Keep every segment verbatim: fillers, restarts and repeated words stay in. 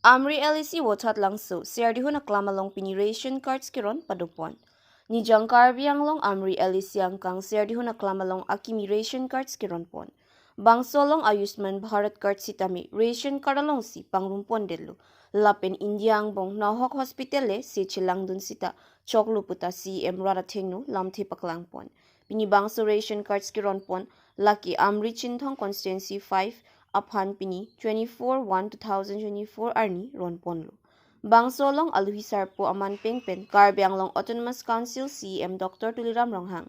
Amri L A C Vothatlangso Serdihun aklam along pini ration cards keron padopon. Nijang Karbi Anglong Amri L A C angkang Serdihun aklam along akimi ration cards keronpon. Bangso along Ayushman Bharat card sitame ration card alongsi pangrumpondetlo. Lapen India angbong nohok hospital le se chelangdun sita choklo puta C E M rat athengno lamthe paklangpon. Pini bangso ration cards keronpon lake Amri Chinthong constituency five aphan pini twenty-four one two thousand twenty-four arni ronponlo. Bangso along aluhi sarpo aman pengpen Karbi Anglong Autonomous Council C E M Doctor Tuliram Ronghang,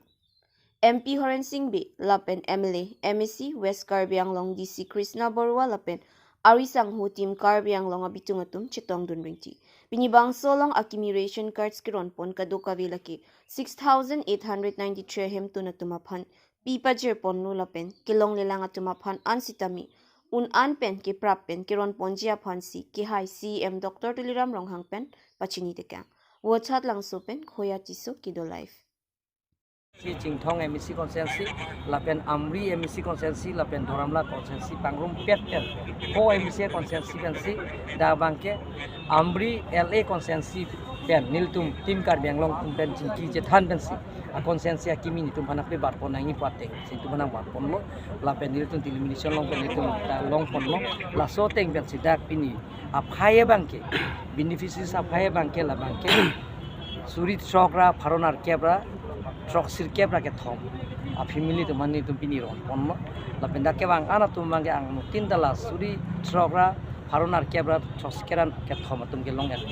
M P Horen Sing Bey lapen M L A, M A C West Karbi Anglong D C Krishna Baruah lapen ari sangho Team Karbi Anglong abitung atum chetongdun ringti. Pini bangso along akimi ration cards keronpon kadokave lake six thousand eight hundred ninety-three ahemtun atum aphan pi pajirponlo lapen kelonglelang atum aphan an sitame un-an pen keprap pen keronponji aphansi kehai C E M Doctor Tuliram Ronghang pen pachini tekang. Vothatlangso pen Khoya Tisso kedo live. Si Chinthong M A C constituency, lapen Amri M A C constituency, lapen Dhoramla constituency pangrumpet pen, ko M A C constituency pensi, dak abangke Amri L A constituency pen, nelitum Team Karbi Anglong atum pen chingki chethan pensi, a constituency akimi nelitum aphan nangpabatpon nangji pu ateng si nelitum aphan nangbatponlo, lapen nelitum delimitation along pen nelitum ta longponlo, laso ateng pensi dak pini aphai abangke, beneficiaries aphai abangke labangke suri throk ra pharo nerkep ra throksi nerkep ra kethom a family atum aphan nelitum pini ronponlo. Lapen dak kevang an atum abangke angno tin ta la suri throk ra pharo nerkep ra throksi nerkep ra kethom atum kelong-et.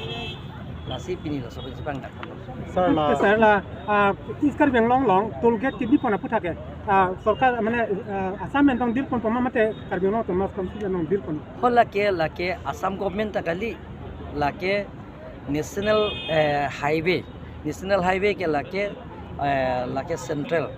Lasi pini laso pensi pangdakponlo. Sir, la Sir, la, ah, East Karbi Anglong along toll gate kedipon aphuthak ke, ah, sorkar mane, ah, Assam pen tong dipon poma mate Karbi Anglong Autonomous Council pen tong dipon? Ho lake, lake Assam government ta kali, lake National, eh, Highway, National Highway ke lake, eh, lake Central,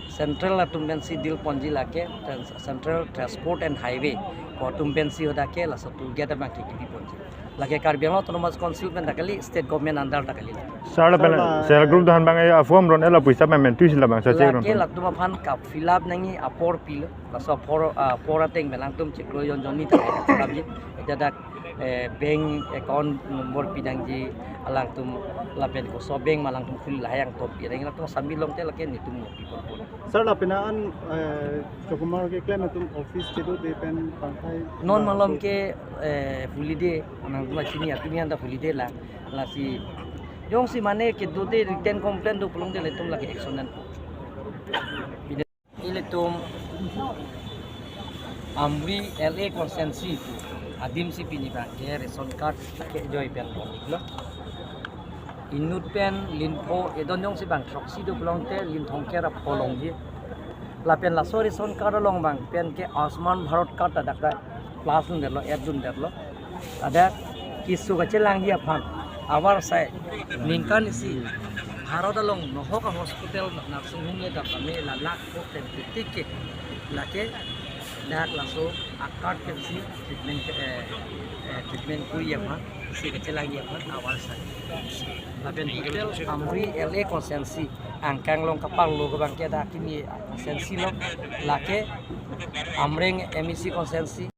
Central atum pensi dipponji lake, Central Transport and Highway ko atum pensi hadak ke laso toll gate abangke kebiponji. Lake Karbi Anglong Autonomous Council pen ta kali, State Government under ta kali lake. Sir, lapen Sir, la self help group atum aphan abangke a form ron-etlo, puisa payment tuisi labangso check ron. Lake latum aphan ka fill up nangji apor pilo. Laso apor, ah, apor ateng pen alangtum chiklo jon jonni ta kali. Ejak dak, eh, bank account number pinangji alangtum lapen koso bank ma alangtum khuli lahai angton pi nangji, latum sami longte lake nelitum nangpiponpo. Sir, lapen an, eh, Chokumar keklem atum office kedo de pen pangthai non malom ke, eh, holiday, nangtum chini atum aphan ta holiday lang, lasi jongsi mane kedo de written complaint do pulote nelitum lake action nangpo. Ilitum Amri L A constituency adim si pini abangke ration card ke join pen lo. Inut pen linpho edon jongsi bang throksi do pulote linthom ke ra pholongji. Lapen laso ration card along abang pen ke Ayushman Bharat card ta dak ta plus dundetlo, add dundetlo. Ladak keso kachelangji aphan, abar sai ningkan isi Bharat along nohok a hospital, nursing home le dak kami la lakh ko pen titik ke lake dak laso a card pensi treatment, eh, eh, treatment kuri aphan, si kachelangji aphan abar sai. Lapen total Amri L A constituency angkang along kapanglo ke abangke dak kimi constituency along lake Amreng M A C constituency.